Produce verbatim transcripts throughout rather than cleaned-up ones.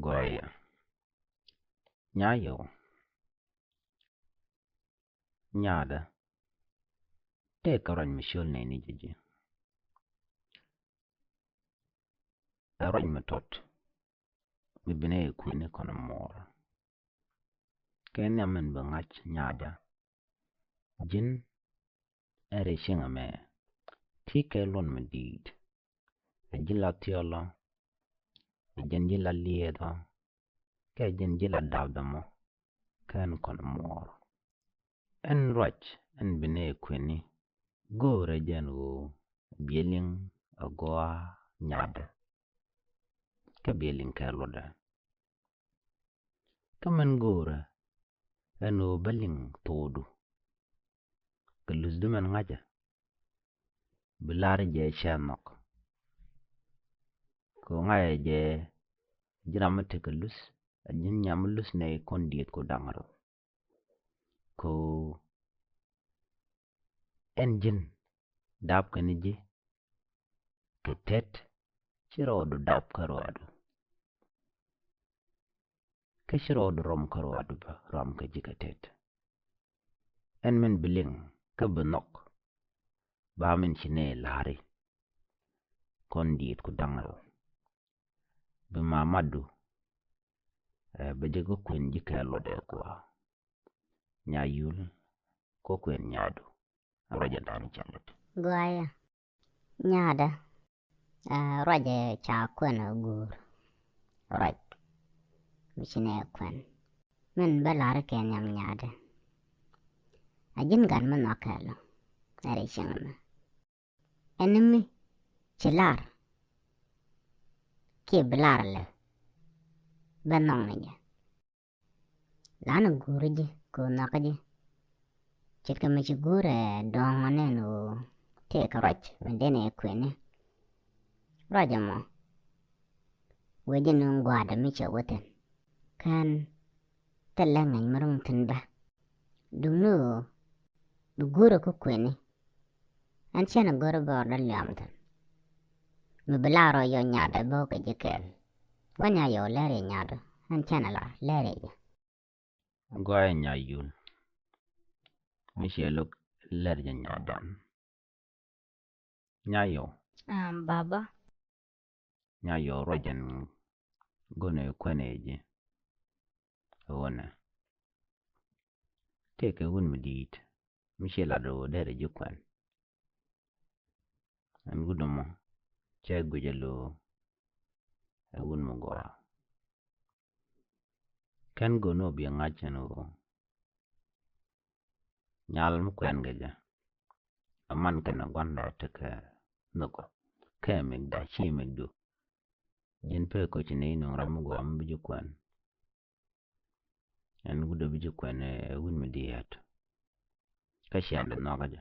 Gɔɔyɛ. Nyayɔw. Nyaadä. Tëëkɛ ruac mi ciöl nɛy ni jɛ ji̱. Ɛ ruac mi tɔt mi bi nɛy kuëni kɔn muɔɔr. Kɛ nhiam min bi ŋa̱c nyaadä. Ji̱n ɛ ri cieŋ ɛmɛ ti kɛ luɔn mi di̱i̱t. Ɛ ji̱n la thiɔlɔ, ɛ ji̱n ji̱ la liɛɛthɔ, kɛ ji̱n ji̱ la da̱pdä mɔ, kɛn kɔn muɔɔr. Ɛn ruac ɛn bi nɛy kuëni go̱o̱rɛ jɛn ɣöö biɛ liŋ a gɔaa nyaadä. Kä biɛ liŋ kɛ luɔtdɛ. Kä mɛn go̱o̱rɛ ɛn ɣöö bä liŋ thokdu. Kɛ luthdu mɛn ŋa̱cä bi la̱r jɛ cɛ nhɔk. Kɛ ɣöö ŋa̱cä jɛ ji̱n ram mi tekɛ luth, a ji̱n nyam mi luth nɛy kɔn dieth ku da̱ŋ rɛw. Kɛ ɣöö ɛn ji̱n dap kɛn ji̱ kɛ tet, ci rɔɔdu dap kä rɔɔdu. Kä ci rɔɔdu rɔm kä rɔɔdu bä, rɔm kɛ ji̱ kɛ tet. Ɛn min bi liŋ kä bi nhɔk, ba min ci nɛy la̱ri kɔn dieth ku da̱ŋ rɛw. Bi mamatdu ɛ bɛ jɛ kä kuën ji̱ kɛ luɔtdɛ kua. Nyayul, kɔ kuën nyaadu. Ruacɛ dan cɛ lät. Gɔaa yɛ. Nyaadä. Ɛ ruacɛ ca kuɛn a guur. Ruac mi ci nɛy kuɛn min bä la̱r kɛ nhiam nyaadä. A ji̱n gat mi nhɔk kɛɛl ɛ ri cieŋ ɛmɛ. Ɛn mi ci lar kiɛ bi lar lɛ bɛ nhɔk ni jɛ. Lan guuri ji̱ kɛ ɣöö nhɔkä ji̱. Ce̱tkɛ mi ci guurɛ dɔ̱ŋ ɔ nɛn ɣöö tëëkɛ ruac mi denɛ kuëni. Ruac ɛmɔ wee ji̱ nuŋ gua̱a̱dɛ mi cɛ wä thi̱n. Kɛn thilɛ ŋäc mi ro̱ŋ thi̱n bä. Duŋni ɣöö bi guurɛ kä kuëni. Ɛn cɛn a go̱r bɔɔr dä liam thi̱n. Mi bi la rɔ yɔ nyaadɛ bä kɛ ji̱ kɛɛl. Wä Nyayɔw lɛr yɛ nyaadä, ɛn cɛn a la lɛr yɛ jɛ. Gɔaa yɛ Nyayul. Mi ciɛ lo̱k lɛr jɛ nyaadä. Nyayɔw. Am baba. Nyayɔw ruac ɛn go̱nɛ kuɛn ɛ ji̱. Ɛ ɣöö nɛ tëëkɛ wun mi di̱i̱t mi ci lat ɣöö derɛ ji̱ kuɛn. Ɛn wut ɛmɔ cɛ guic ɛ lo̱o̱ ɛ wut mi gɔaa. Kɛn go̱n ɣöö biɛ ŋa̱c ɛn ɣöö nyal mi kuɛn kɛ jɛ. Ɛ man kɛnɛ gua̱nda tekɛ nhök ɔ kɛ mɛkda ci mɛkdu. Ji̱n pek kɔ ci nɛy nöŋ ram mi gɔaa mi bi ji̱ kuɛn. Ɛn wut ɛ bi ji̱ kuɛn ɛ wut mi diɛɛt. Kä ciaŋdɛ nhɔkä jɛ.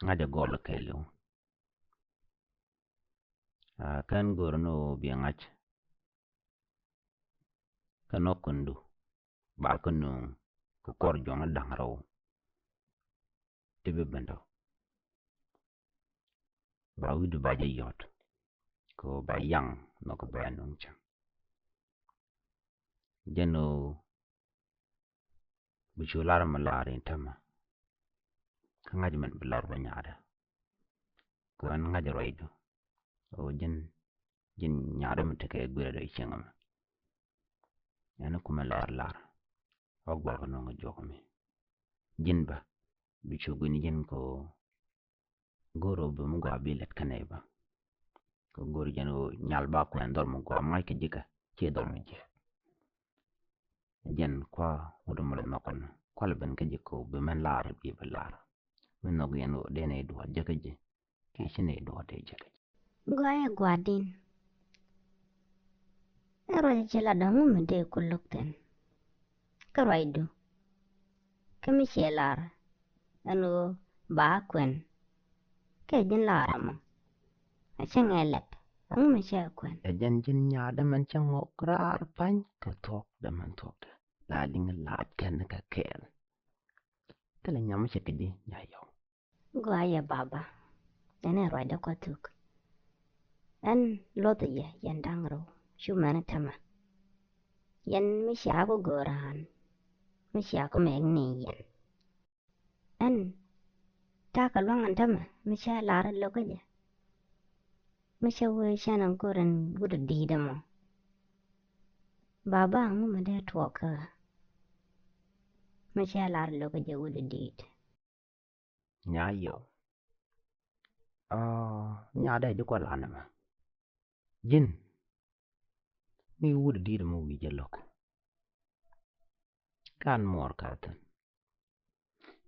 Ŋa̱cä gɔl kɛɛliw. A kɛn go̱r ni ɣöö biɛ ŋa̱c. Kä nɔk kändu ba kä nööŋ kɛ kuɔr juɔ̱ŋ da̱ŋ rɛw. Ti bi ben tɔ ba wi̱cdu ba jɛ yɔ̱t kɛ ɣöö ba yaŋ nhɔk kɛ bɛ nööŋ cäŋ. Jɛn ɣöö bi cu lar mi lar in tämɛ. Kä ŋa̱c min bi lar wä nyaadä. Kɛ ɣän ŋa̱c ruacdu ɣöö ji̱n ji̱n nyaadä mi tekɛ gui̱rɛ rɛy cieŋ ɛmɛ. Ɛn kumɛ lar lar ɣä guakä nöŋ ɛ juɔk mi ji̱n bä bi cu guini ji̱n kɛ ɣöö go̱o̱r ɣöö bi mi gɔaa bi lät kä nɛy bä. Kɛ go̱o̱r jɛn ɣöö nyal ba kuɛn dhɔl mi gɔaa mi ŋa̱c kɛ ji̱ kɛ ciɛ dhɔl mi ji̱. Jɛn kua wut mi lɛ nhɔk kɔn kua lɛ ben kä ji̱ kɛ ɣöö bi mɛn lar bi bi lar. Mi nhɔk yɛn ɣöö dee nɛy duɔ̱ɔ̱r jɛ kä ji̱ kiɛ ci nɛy duɔ̱ɔ̱r dee jɛ kä ji̱. Gɔaa yɛ gua̱a̱r din. Ɛ ruac ci la dɔ̱ŋ mi dee ku lo̱k thi̱n. Kä ruacdu. Kä mi ciɛ lar ɛn ɣöö ba kuɛn. Kɛ ji̱n lar ɛmɔ. A cäŋ ɛ lɛp ɛŋu mi cɛ kuɛn. Ɛ jɛn ji̱n nyaadä mɛn cä ŋɔk raar pa̱ny kɛ thuɔ̱k dämɛn thuɔ̱kdɛ la liŋ la̱a̱t kɛn kɛ kɛɛl. Thilɛ nyam mi cɛ kɛ di Nyayɔw. Gɔaa yɛ baba. Ɛn ɛ ruacdä kua thuk. Ɛn luɔth yɛ yɛn da̱ŋ rɛw. Cu mɛn tämɛ. Yɛn mi cia ku go̱o̱r raan mi cia ku mɛk ni yɛn. Ɛn ta̱a̱ kɛ luaŋ ɛn tämɛ mi cia lar ɛ lo̱kä jɛ. Mi cia wee cɛn ɛn go̱o̱r ɛn wut ɛ di̱i̱t ɛmɔ. Baba, ŋu mi dee tuɔɔk kä mi cia lar ɛ lo̱kä jɛ wut ɛ di̱i̱t. Nya yio̱w. Aa, nya dee ji̱ kual anɛ mɛ. Ji̱n mi wut di̱i̱t mi wi̱i̱ jɛ lo̱k. Kan muɔɔr kä thi̱n.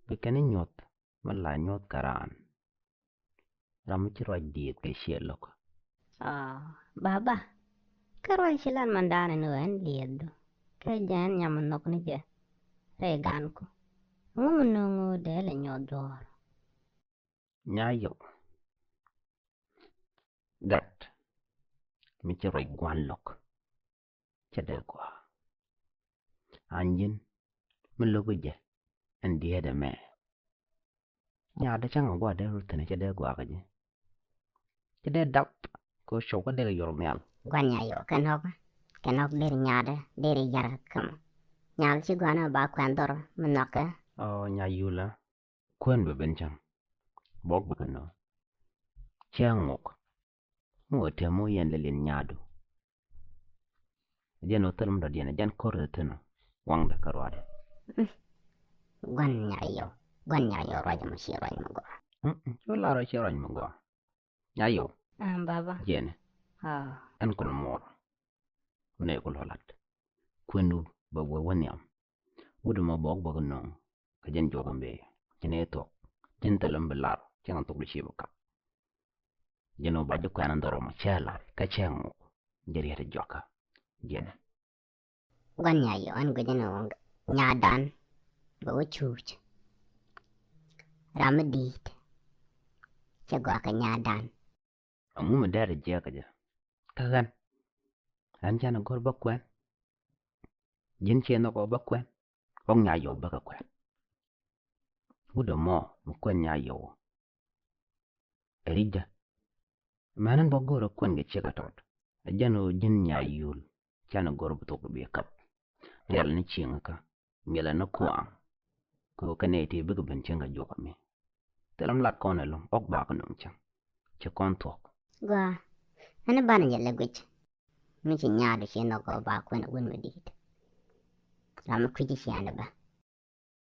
Bi kɛn i̱ nyuɔ̱th mi la nyuɔ̱th kä raan. Ram mi ci ruac di̱i̱t kɛ ciɛ lo̱k. Aa, baba, kä ruac ci lan mandan ɛn ɣöö ɛn liɛɛthdu kä jɛn nyam nhɔk ni jɛ rɛy ganku. Ŋu mi nöŋ ɣöö dee lɛ nyuɔth duɔ̱ɔ̱r? Nya yio̱w. Gat mi ci ruac gua̱n lo̱k. Cɛ dee gɔaa. An ji̱n mi lo̱k jɛ ɛn diɛɛt ɛmɛ. Nyaadä cäŋ a gua̱a̱r dee rut thi̱n cɛ dee gɔaa kä ji̱. Cɛ dee dap kɛ cɔw kä dee kɛ yɔr nhial. Gua̱n nya yio̱w kɛ nɔk, kɛ nɔk der nyaadä der yar kä mɔ. Nyal ci gua̱n a ba kuɛn dhɔr mi nhɔkɛ. Ɔ, nya yulä. Kuën bɛ ben cäŋ. Bɔk bɛ kɛ nööŋ. Cɛ ŋuk. Ŋu ɛ tɛm wä yɛn lɛ liɛn nyaadu. Jɛn wä thil mi dɔ̱diɛn jɛn ko̱r ɛ thi̱n waŋdɛ kä ruaadɛ. Gua̱n nya yio̱w. Gua̱n nya yio̱w ruac ɛmɔ ci ruac mi gɔaa. Mm, mm, cu lar ɔ ci ruac mi gɔaa. Nya yio̱w. Ah, baba. Jɛn. Ah. Ɛn kun muɔr. Nɛ ku lɔlat. Kuëndu bɛ wee wä nhiam. Wut mɔ bɔk bä kɛ nööŋ. Kä jɛn juɔk in bee. Jɛn ɛ thuɔk. Jɛn thil in bi lar. Cäŋ thok di ci bä kap. Jɛn wä ba ji̱ kuɛn in dhɔr mɔ cɛ lar. Kä cɛ ŋuk. Jɛ riet juɔkä. Jɛn. Gua̱n nya yio̱w ɛn guic ɛn ɣöö nyadan bɛ wä cuuc. Ram mi di̱i̱t cɛ gɔaa kɛ nyadan. Ɛŋu mi dɛr jiɛk kä jɛ kä ɣän? Ɣän canɛ go̱r bä kuɛn. Ji̱n ciɛ nhɔk ɔ bä kuɛn. Ɣɔk nya yio̱w bä kɛ kuɛn. Wut ɛmɔ mi kuɛn nya yio̱w. Ɛ ri̱cdä. Mɛn in bä go̱o̱rä kuɛn kɛ ciek ɛ tɔt. Ɛ jɛn ɣöö ji̱n nya yul. Canɛ go̱r bi thok bi kap. Rial ni cieŋ kä. Mielɛ ni kuaŋ. Kɛ ɣöö kɛn ɛ ti bikɛ ben cieŋ kɛ juɔk ami. Thilɛ mi lat kɔn ɛlɔ̱ŋ ɣɔk bakɛ nöŋ cäŋ. Ci kɔn thuɔ̱k. Gɔaa. Ɛn banɛ jɛ lɛ guic. Mi ci nyaadu ci nhɔk ɔ ba kuɛn wun mi di̱i̱t. Ram mi kui̱ci ciaŋdɛ bä.